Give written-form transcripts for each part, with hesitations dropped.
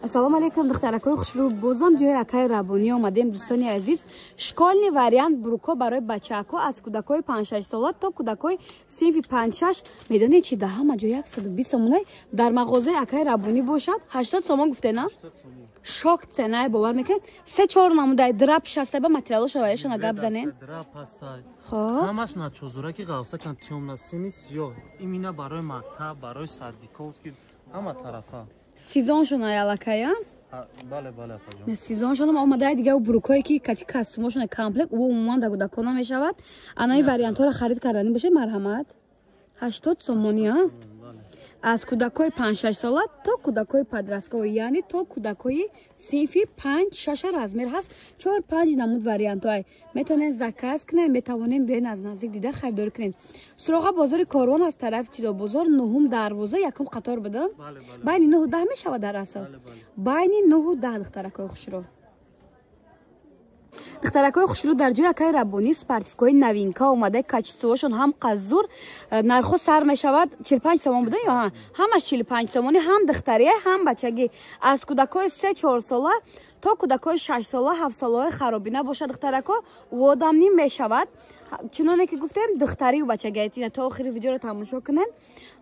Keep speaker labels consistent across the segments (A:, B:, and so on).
A: Ассалому алайкум, духтаракои хушрӯ. Бозам ҷои акаи Рабонӣ омадем, дӯстони азиз. Школьный вариант бруко барои бачаҳако аз кӯдакҳои 5-6 сола то кӯдакҳои синфи 5-6. Медонед чи, дар ҳама ҷо 120 сомонай, дар мағозаи акаи Рабонӣ бошад 80 сомон гуфтена. Шок ценае, бовар мекунед? Се чор намудай драп шастай, ба материалоша ваяшона гап занем.
B: Хоб, ҳамаш начозураки ғавсакан, тёмно-синий, сиёҳ, имина барои мактаб, барои садиковский, ҳама тарафа.
A: Сезоншона аллакая.
B: Бале, апаҷон.
A: Сезоншонам омадаи. Дига брукое ки кати костюмошона комплект, ӯ умуман дар кӯдакон намешавад. Анаи вариантҳоро харид карданӣ бошед, марҳамат, 80 сомонӣ, а аз кӯдакҳои 5-6 сола то кӯдакҳои подростковый, яъне то кӯдакҳои синфи 5-6-а размер ҳаст. Чор панҷ намуд вариантҳое метавонед заказ кунед, метавонем биёен, аз наздик дида харидорӣ кунед. Суроға: бозори Корвон, аз тарафи Тилобозор, нуҳум дарвоза, якум қатор буда, байни 9-у 10 мешавад. Дар асл байни 9-у 10. Духтаракҳои хушрӯ, духтаракҳои хушрӯ, дар ҷои акаи Рабонӣ спортивкаҳои новинка омада, качествошон ҳам қазур. Нархо сар мешавад 45 сомон буда ё ҳамаш 45 сомонӣ, ҳам духтария, ҳам бачагӣ, аз кӯдакҳои 3-4 сола то кӯдакҳои 6 сола, 7 солаҳои харобӣ набошад, духтарако, одамним мешавад. Чуноне ки гуфтем, духтарию бачагӣ. То охири видеоро тамошо кунем.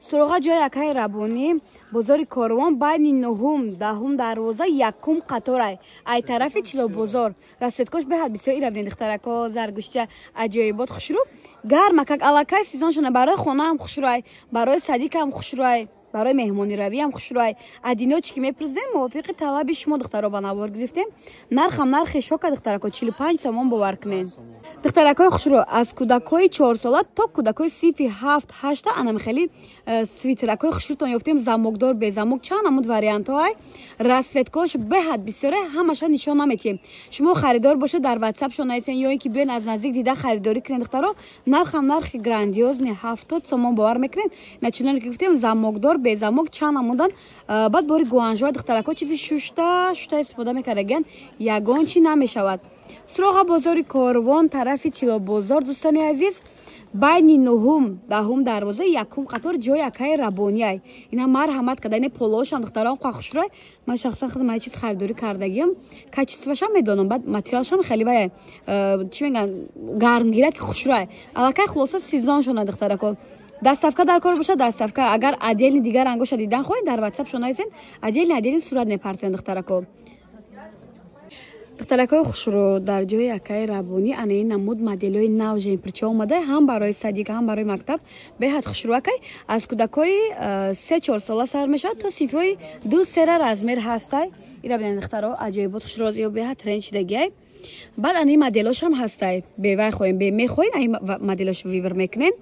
A: Суроға: ҷои акаи Рабонӣ, бозори Корвон, байни нуҳум даҳум дарвоза, якум қаторай, ай тарафи Чилобозор. Расцветкош беҳад бисёр. Ира бинед, духтарако, заргӯшча аҷоибот, хушрӯ, гармакак, аллакай сезоншона. Барои хонаам хушрӯай, барои садикам хушрӯай, барои меҳмониравиам хушрӯай. Адиночи ки мепурсидем, мувофиқи талаби шумо, духтаро, ба навор гирифтем. Нархам нархи шока, духтарако, 45 сомон, бовар кунед. Духтаракҳои хушрӯ, аз кӯдакҳои 4 сола то кӯдакҳои синфи ҳафт ҳашта анам хеле свитеракҳои хушрӯтон ёфтем, замокдор, безамок, чанд намуд вариантҳоай. Расцветкош беҳад бисёре, ҳамаша нишон наметиҳем. Шумо харидор бошед, дар ватсапшон нависен ё ин ки биёен, аз наздик дида харидорӣ кунед. Духтаро, нархам нархи грандиозный, 70 сомон, бовар мекунед? На, чуноне ки гуфтем, замокдор, безамок, чанд намудан. Баъд бори Гуанжоа, духтаракҳо, чизи шушта шушта истифода мекардагиян, ягон чи намешавад. Суроға: бозори Корвон, тарафи Чилобозор, дӯстони азиз, байни нуҳум даҳум дарвоза, якум қатор, ҷои акаи Рабониай. Ина марҳамат када. Ина полошам, духтарон, хушрӯй. Ман шахсан худам ай чиз харидорӣ кардагиам, качествошам медонам, баъд материалшам хеле вай, чӣ мегӯян, гармгира ки хушрӯй, аллакай хулоса сезоншона. Духтарако, доставка дар кор бошад, доставка. Агар отдельный дигар рангоша дидан хоҳед, дар ватсап шон нависен, отдельный отдельный сурат мепартоянд. Духтарако, духтаракҳои хушрӯ, дар ҷои акаи Рабонӣ ана ин намуд моделҳои нав жемпирча омада, ҳам барои садик, ҳам барои мактаб, беҳад хушрӯ. Акай, аз кӯдакҳои 3-4 сола сар мешавад, то синфҳои 2-3-ра размер ҳастай. Ира бинед, духтаро, аҷоибот, хушрӯ, ё беҳад тренд шидагиай. Баъд ани моделошам ҳастай, бевай хоҳем, мехоҳед, ани моделош выбор мекунем.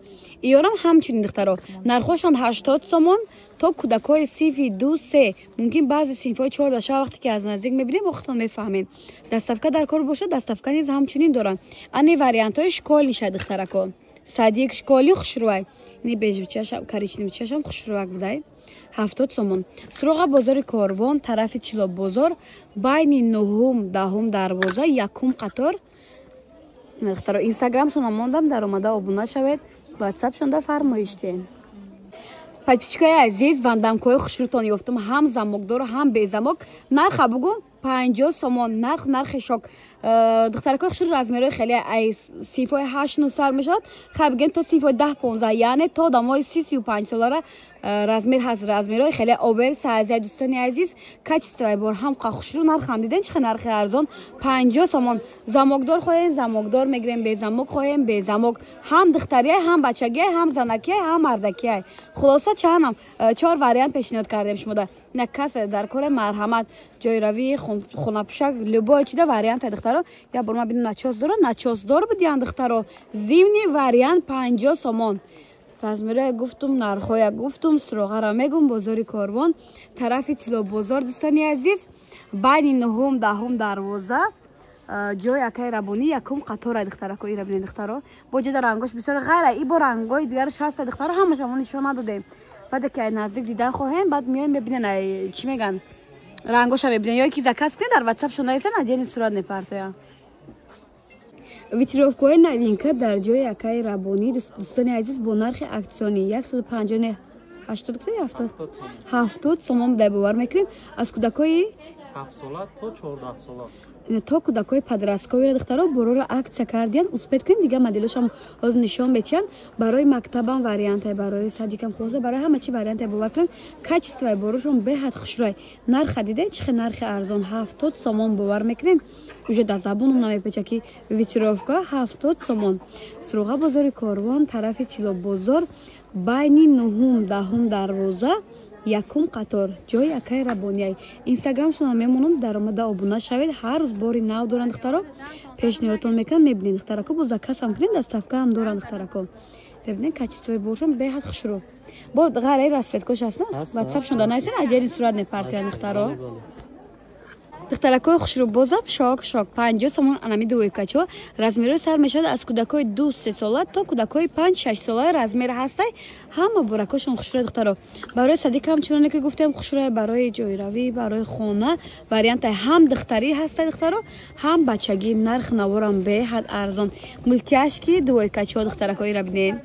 A: Иёрам ҳамчунин, духтаро, нархошон 80 сомон, то кӯдакҳои синфи 2-3, мумкин баъзе синфҳои 4 даша. Вақте ки аз наздик мебинем, бо худтон мефаҳмем. Доставка дар кор бошад, доставка низ ҳамчунин доранд. Ани вариантҳои школьныйша, духтарако, садик, школи, хушрӯай. Ини бежевичашам, коричневичашам хушрӯак будай, 70 сомон. Суроға: бозори Корвон, тарафи Чилобозор, байни нуҳум даҳум дарвоза, якум қатор. Духтаро, инстаграмшона мондам, дар омада обуна шавед, ватсапшонда фармоиш диҳед. Подписчикои азиз, вандамкои хушрӯтон ёфтам, ҳам замокдор, ҳам безамок. Нарха бугум, 50 сомон. Нарх нархи шок. Духтаракои хушрӯ, размерҳои хеле, ай синфҳои 8-9 сар мешавад, хай бигем, то синфҳои 10-15, яъне то одамои 30-35 солара размер ҳаст. Размерҳои хеле оверсайз. Дӯстони азиз, качествои бор ҳам хушрӯ. Нархам диден, чӣ нархи арзон, 50 сомон. Замокдор хоҳем, замокдор мегирем, безамок хоҳем, безамок. Ҳам духтариай, ҳам бачагиай, ҳам занакиай, ҳам мардакиай. Хулоса, чандам чор вариант пешниҳод кардем шумода. На касе дар коре, марҳамат, ҷойравӣ, хонапӯшак, любое чида варианта. Духтаро, я бор ма бинам, начёс дора, начёсдор будиян. Духтаро, зимний вариант 50 сомон. Размерое гуфтум, нархҳоя гуфтум, суроғаро мегум: бозори Корвон, тарафи Тилобозор, дӯстони азиз, байни нуҳум даҳум дарвоза, ҷои акаи Рабонӣ, якум қатора. Духтарако, ира бинед, духтаро, бо ҷида рангош бисёр, ғайра и бо рангҳои дигараш ҳаста. Духтаро, ҳамаша мо нишон надодем. Баъде ки ай наздик дидан хоҳем, баъд меоем, мебинен, ай чӣ меган, рангоша мебинен ё ки заказ кунед, дар ватсап шон нависен, отдельный сурат мепартоям. Ветровкаҳои новинка дар ҷои акаи Рабонӣ, дӯстони азиз, бо нархи акционный 150. 80 гуфтед 70? 70 сомон дай бовар мекунем. Аз кӯдакои
B: 7 сола то 14 сола.
A: То кӯдакои подростковыйро духтаро бороро акция кардиян, успеть кунед, дига моделошам ҳозир нишон метиҳанд. Барои мактабам вариантай, барои садикам, хулоса барои ҳама чи вариантай бовар кунед. Качествои борошон беҳад хушрӯй. Нарха дидед чӣ хел нархи арзон 70 сомон бовар мекунед. Уже дар забонам намепеча ки ветровка 70 сомон. Суроға бозори Корвон тарафи Чилобозор байни нуҳум даҳум дарвоза якум қатор ҷои акаи Рабонияй. Инстаграмшона мемонам, даромада обуна шавед. Ҳар рӯз бори нав доранд духтаро, пешниҳодтон мекунанд, мебинед духтарако, бо заказ ам кунед, доставкаам доранд духтарако. Бибинед качествои боршон беҳад хушрӯ. Бо ғайраи расцветкош аст, ватсапшон да нависен, аҷали сурат мепартоянд духтаро. Духтаракои хушрӯ бозам шок шок 50 сомон анами двойкачо. Размерҳои сар мешавад аз кӯдакои 2-3 сола то кӯдакои 5-6 сола размер ҳастай. Ҳама буракошон хушрӯ духтаро. Барои садикам чуноне ки гуфтем хушрӯ, барои ҷойравӣ, барои хона вариантай ҳам духтарӣ ҳастай духтаро, ҳам бачагӣ. Нарх наворам беҳад арзон. Мултяшки двойкачо духтаракоира бинед.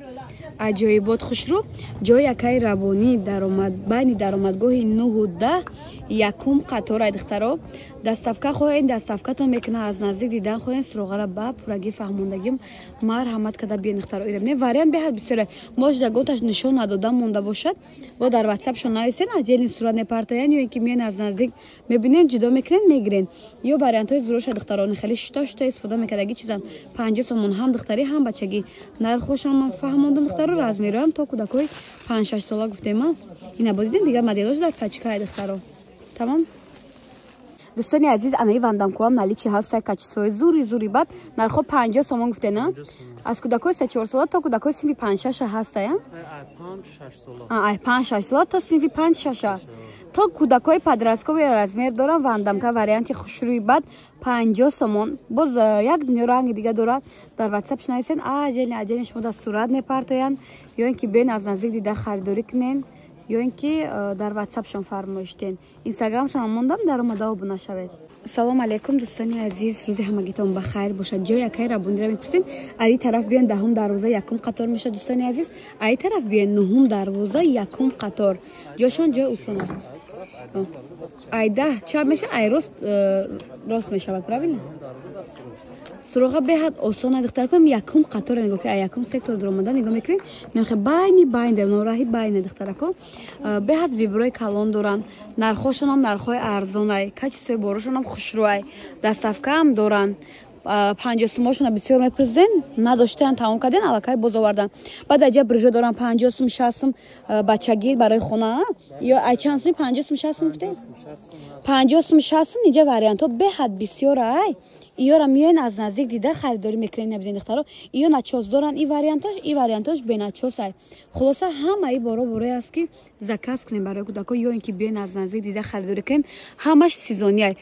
A: Аҷоибот хушрӯ. Ҷои акаи Рабонӣ даромад байни даромадгоҳи 9 10 якум қаторай духтаро. Доставка хоҳед, доставкатон мекунад, аз наздик дидан хоҳед, суроғара ба пуррагӣ фаҳмондагим, марҳамат када биен духтаро. Ира бинед, вариант беҳад бисёре. Может ягонташ нишон надода монда бошад, бо дар ватсапшон нависен, отдельный сурат мепартоянд, ё ин ки миён аз наздик мебинед, ҷудо мекунед, мегиред. Ё вариантҳои зуроша духтарони хеле шута шута истифода мекардаги чизан 50 сомон ҳам духтарӣ ҳам бачагӣ. Нархошам ман фаҳмондам духтаро, размероам то кӯдакҳои 5-6 сола гуфтема. Ина бо дидем дигар моделош дар пачкаи духтаро. Тамом. Дӯстони азиз, анаи вандамкоам наличии ҳастай, качествои зури зури бад. Нархо 50 сомон гуфтена. Аз кӯдакҳои 3-4 сола то кӯдакҳои синфи 5-6 ҳастай. Ай 5-6 сола то синфи 5-6 то кӯдакҳои подростковый размер дорам. Вандамка варианти хушрӯи бад 50 сомон. Боз як дунё ранги дига дорад. Дар ватсап шинависен, отдельно отдельно шумо дар сурат мепартоянд, ё ин ки бен аз наздик дида харидорӣ кунен, ё ин ки дар ватсапшон фармоиш ден. Инстаграмшон мондам, даромада обуна шавед. Салом алейкум, дӯстони азиз, рӯзи ҳамагитон ба хайр бошад. Ҷои акаи Рабонира мепурсед, аи тараф биён даҳум дарвоза якум қатор мешавад дӯстони азиз, аи тараф биён нуҳум дарвоза якум қатор. Ҷошон ҷои усон аст. Ай даҳ чап мешавад, ай рост рост мешавад, правильно? Суроға беҳад осона духтараком, якум қатора нигоҳ ки, якум сектор дуромада нигоҳ мекунед, мехе байни байне нораҳи байне духтарако. Беҳад выборои калон доранд, нархошонам нархҳои арзонай, качествои борошонам хушрӯай, доставкаам доранд. 50 сумошона бисёр мепурсиден, надоштаан, тамом карден, аллакай боз овардан. Баъд аҷа брижо дорам 50 сум, 60 сум, бачагӣ барои хона. Ё ай чанд суми 50 сум, 60 сум гуфтед? 50 сум, 60 сум. Инҷа вариантҳо беҳад бисёр ай. Иёра миёен аз наздик дида харидорӣ мекунед, набиден духтаро. Иё начёс доранд, и вариантош, и вариантош беначёс ай. Хулоса ҳамаи боро борое аст ки заказ кунем барои кӯдако, ё ин ки биёен аз наздик дида харидорӣ кунед. Ҳамаш сезонный ай.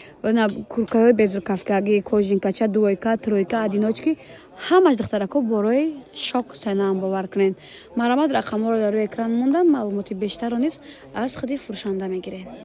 A: Куркаҳои безрукавкаги, кожанкача, двойка, тройка, одиночки, ҳамаш духтарако борои шок санаам бовар кунед. Марҳамат, рақамҳоро дар рӯи экран мондам, маълумоти бештарро низ аз худи фурӯшанда мегиред.